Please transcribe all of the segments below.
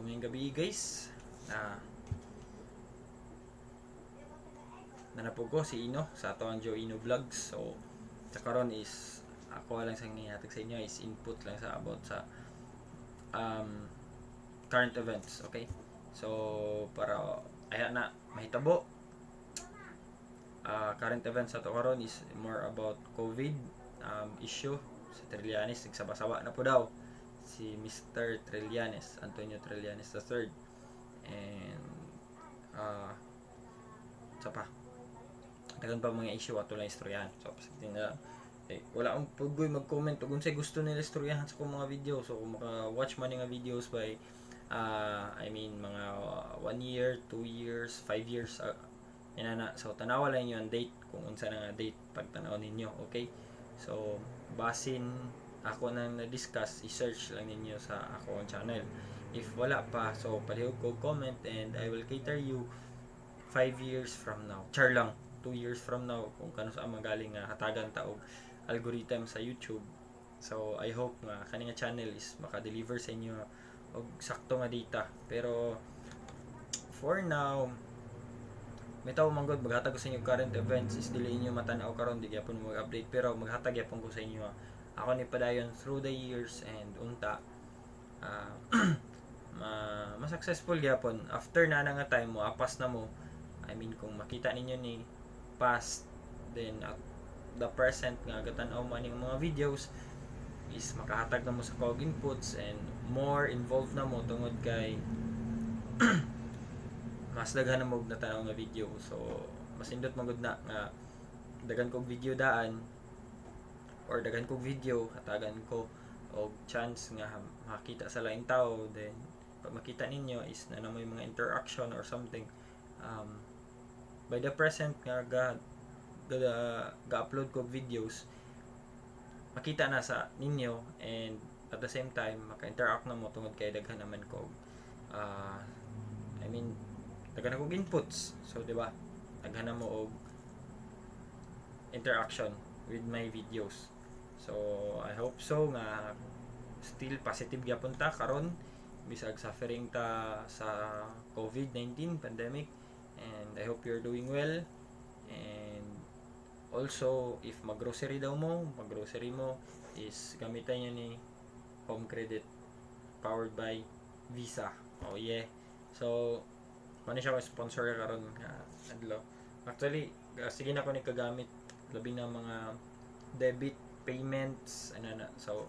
Ngayong gabi, guys, nanapog ko si Ino sa ato ang Joe Ino Vlogs. So sa karon is ako lang sang nihatag sa inyo is input lang sa about sa current events, okay? So para aya na mahitabo, current events ato karon is more about COVID issue sa Trillanes. Nagsaba-saba na po daw si Mr. Trillanes, Antonio Trillanes III, and sa pa daghan pa mga issue ato lang istoryahan. So pasagtin na eh, wala akong pugoy mag-comment ug unsay gusto nila istoryahan sa akong mga video. So kung maka-watch man nga videos by I mean, mga 1 year, 2 years, 5 years, na. So tanawa lang inyo ang date kung unsa na nga date pagtanaw ninyo, okay? So basin ako nang na-discuss, i-search lang ninyo sa ako ang channel. If wala pa, so palihog ko comment and I will cater you 5 years from now. Char lang, 2 years from now kung kano sa magaling nga hatagan ta og algorithm sa YouTube. So I hope nga kani nga channel is maka-deliver sa inyo og sakto nga data. Pero for now, may tao man gud maghatag ko sa inyo current events is dili inyo matan-aw karon, di gyapon mo mag-update, pero maghatag gyapon ko sa inyo. Ako ni padayon through the years and unta ma mas successful gyapon after na nga time mo apas na mo. I mean, kung makita ninyo ni past, then at the present nga gatan-aw man ning mga videos is makahatag na mo sa kog inputs and more involved na mo tungod kay mas daghan na mo og natanaw nga video. So mas nindot magud na nga daghan kog video daan or daghan kog video, hatagan ko og chance nga makita sa laing tao. Then pag makita ninyo is na may mga interaction or something by the present nga ga, ga upload ko videos, makita na sa ninyo and at the same time maka-interact na mo tungod kay daghan naman ko, I mean, daghan na kog inputs. So di ba, daghan na mo og interaction with my videos. So I hope so nga still positive gyapon ta karon bisag suffering ta sa COVID-19 pandemic, and I hope you're doing well. And also, if maggrocery daw mo, maggrocery mo is gamitan niyo ni Home Credit powered by Visa. Oh yeah. So mao siya akong sponsor karon nga adlaw. Actually, sige na ko ni kagamit, labi na mga debit payments ano na. So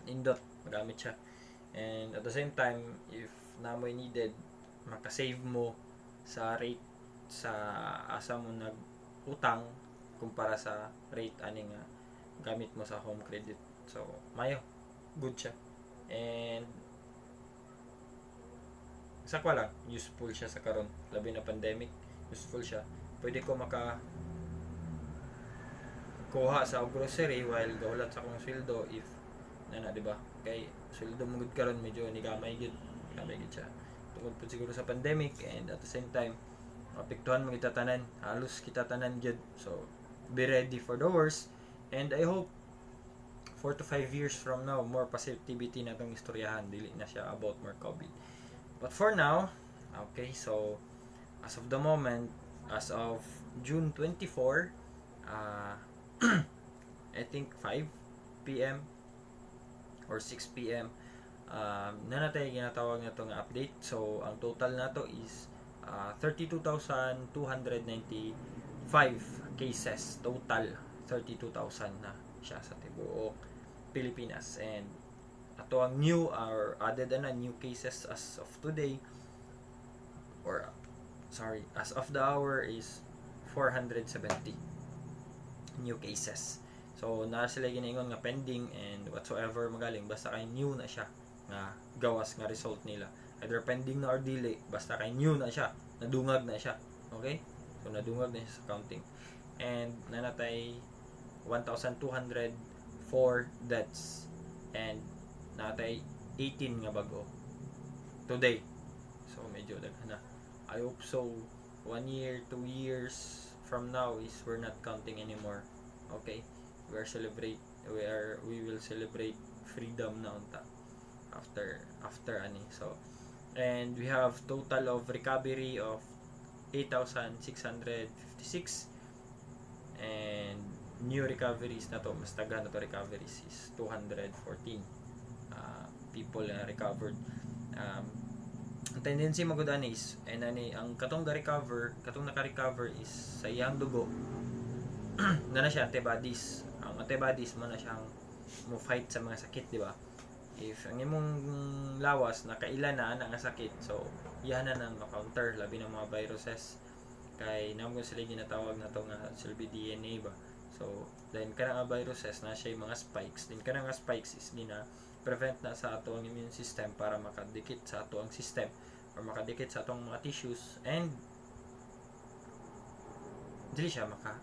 nindot magamit siya, and at the same time, if namoy needed, makasave mo sa rate sa asa mo nag utang kumpara sa rate ani nga gamit mo sa Home Credit. So mayo good siya and sa kwa lang useful siya sa karon, labi na pandemic, useful siya. Pwede ko maka kuha sa grocery while gaulat sa akong sweldo if na na, di ba? Kay sweldo mo gud karon medyo nigamay gud, gamay gud siya tungod pud siguro sa pandemic, and at the same time apektuhan mo kita tanan, halos kita tanan gyud. So be ready for the worst, and I hope 4 to 5 years from now more positivity na tong istoryahan, dili na siya about more COVID. But for now, okay, so as of the moment, as of June 24, I think 5 p.m. or 6 p.m., na natay ginatawag na to nga update. So ang total nato is 32,295 cases total. 32,000 na siya sa tibuok Pilipinas, and ato ang new or added na new cases as of today, or sorry, as of the hour is 470 new cases. So naa sila ginaingon nga pending and whatsoever magaling, basta kay new na siya nga gawas nga result nila, either pending na or dili, basta kay new na siya, nadungag na siya, okay? So nadungag na siya sa counting, and nanatay 1,204 deaths and natay 18 nga bago today. So medyo daghan na. I hope so 1 year, 2 years from now is we're not counting anymore, okay? We are celebrate we are we will celebrate freedom na unta after ani. So And we have total of recovery of 8,656 and new recoveries na to, mas daghan na to, recoveries is 214 people na recovered. Ang tendency magud ani is and ani ang katong ga-recover, katong naka-recover is sa iyang dugo na na siya antibodies. Ang antibodies mo na siyang mo fight sa mga sakit, di ba? If ang imong lawas nakaila na ana nga sakit, so iyahan na nang ma-counter, labi ng mga viruses, kay naa man sila ginatawag na to nga silbi DNA ba. So then kana nga viruses na siya yung mga spikes din. Kana nga spikes is gina prevent na sa ato ang immune system para makadikit sa ato ang system or makadikit sa atong mga tissues and dili siya maka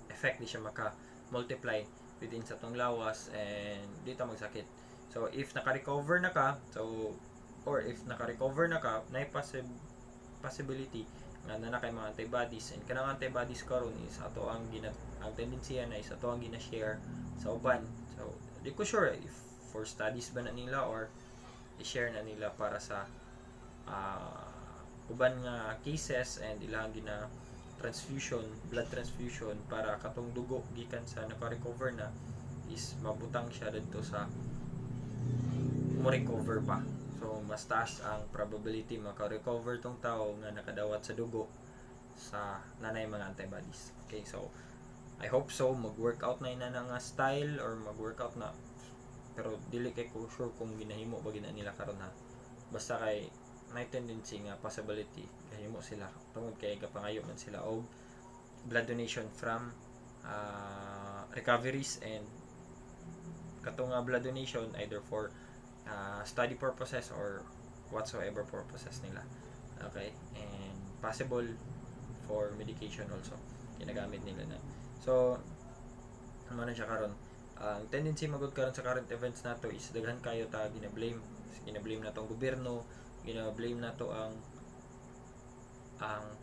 effect, di siya maka multiply within sa atong lawas and di ta magsakit. So if naka-recover na ka, so or if naka-recover na ka, naay possibility nga na na kay mga antibodies, and kanang antibodies karon is ato ang gina ang tendency na is ato ang gina-share sa uban. So di ko sure if for studies ba na nila or i-share na nila para sa uban nga cases and ilang gina transfusion, blood transfusion, para katong dugo gikan sa naka-recover na is mabutang siya didto sa mo recover pa. So mas taas ang probability maka-recover tong tao nga nakadawat sa dugo sa nanay mga antibodies. Okay, so I hope so mag-work out na ina na nga style or mag-work out na, pero dili kay ko sure kung ginahimo ba gina nila karon ha. Basta kay may tendency nga possibility gahimo sila tungod kay gapangayo man sila og blood donation from recoveries and katong nga blood donation either for study purposes or whatsoever purposes nila. Okay? And possible for medication also ginagamit nila na. So ano na siya karon, ang tendency magud karon sa current events nato is daghan kayo ta gina-blame. Gina-blame nato ang gobyerno, gina-blame nato ang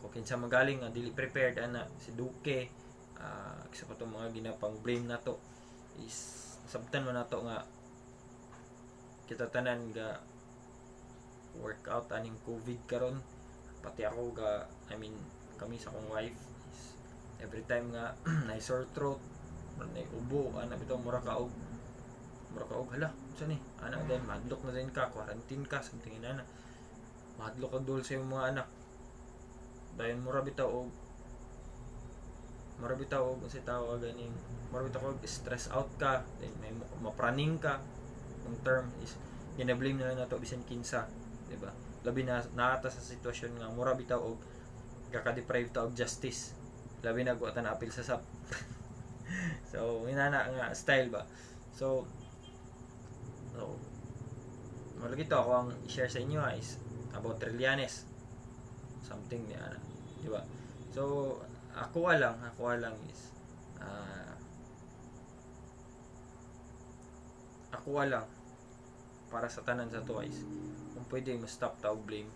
kung kinsa magaling nga dili prepared ana si Duque, isa pa tong mga ginapang blame nato is sabtan mo nato nga kita tanan ga workout aning COVID karon. Pati ako ga, I mean, kami sa akong wife is every time nga na sore throat, na ubo ana bitaw, mura ka og hala, unsa ni ana? Then mahadlok na din ka, quarantine ka, something inana, mahadlok kag duol sa imong mga anak. Dayon mura bitaw og unsay tawag ganing, mura bitaw og stress out ka, then may mapraning ka. Ang term is gina-blame na lang nato bisan kinsa, di ba? Labi na naata sa sitwasyon nga mura bitaw og kaka-deprive ta og justice, labi na wa ta na appeal sa SAP. So inana nga style ba. So malagi to ako ang i-share sa inyo ha, is about Trillanes, something ni ana, di ba? So ako lang is ako lang para sa tanan sa to is kung pwede mo stop ta og blame,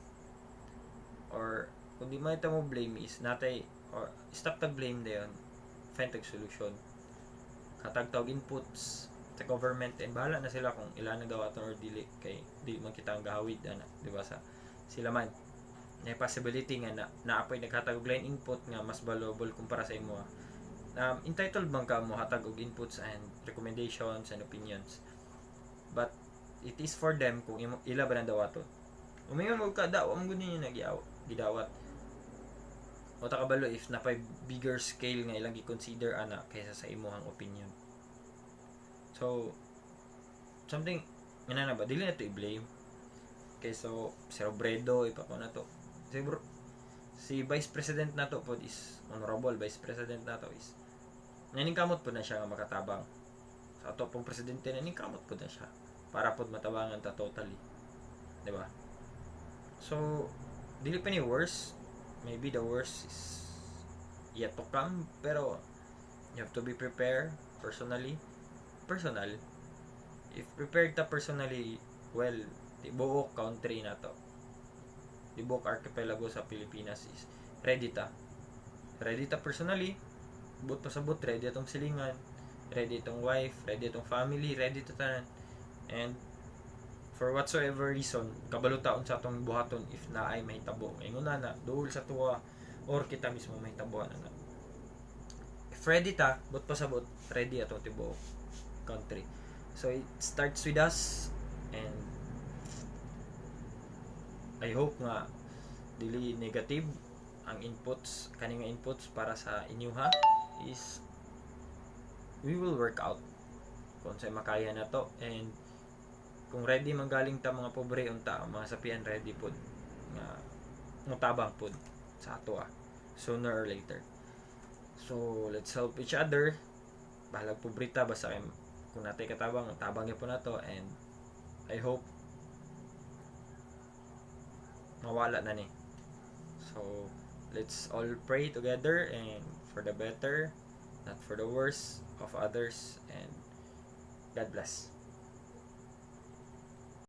or kung di man ita mo blame is natay or stop tag blame, dayon find tag solution, hatag tag inputs sa government and bahala na sila kung ilan ang dawaton or dili, kay di man kita ang gahawid ana, di ba? Sa sila man may possibility nga na naapoy naghatag og line input nga mas valuable kumpara sa imo. Entitled man ka mo hatag og inputs and recommendations and opinions, but it is for them kung imo, ila ba nang dawaton. Umingon mo ka daw ang gud ninyo nagiaw gidawat o ta kabalo if napay bigger scale nga ilang gi-consider ana kaysa sa imuhang opinion. So something nga na ba, dili na to i-blame kay so si Robredo ipako na to si, bro, si Vice President nato pod is honorable Vice President nato is naning kamot pod na siya nga makatabang sa ato pong presidente. Naning kamot pod na siya para pod matabangan ta totally, di ba? So dili pa ni worst. Maybe the worst is yet to come, pero you have to be prepared personally. Personal, if prepared ta personally well, di buok country na to, tibuok archipelago sa Pilipinas is ready ta. Ready ta personally, buot pasabot, ready atong silingan, ready itong wife, ready itong family, ready to tanan. And For whatsoever reason, kabalo ta unsa atong buhaton if naay mahitabo. Ingon na duol sa atoa or kita mismo mahitabuan na. If ready ta, buot pasabot, ready atong tibuok country. So it starts with us and I hope nga dili negative ang inputs, kani nga inputs para sa inyuha is we will work out kung sa makaya na to. And kung ready man galing ta mga pobre, unta ang mga sapian ready pod nga mutabang pod sa ato sooner or later. So let's help each other, bahalag pobre ta, basta kay kung natay katabang, tabang gyapon nato. And I hope mawala na ni. So let's all pray together and for the better, not for the worse of others, and God bless.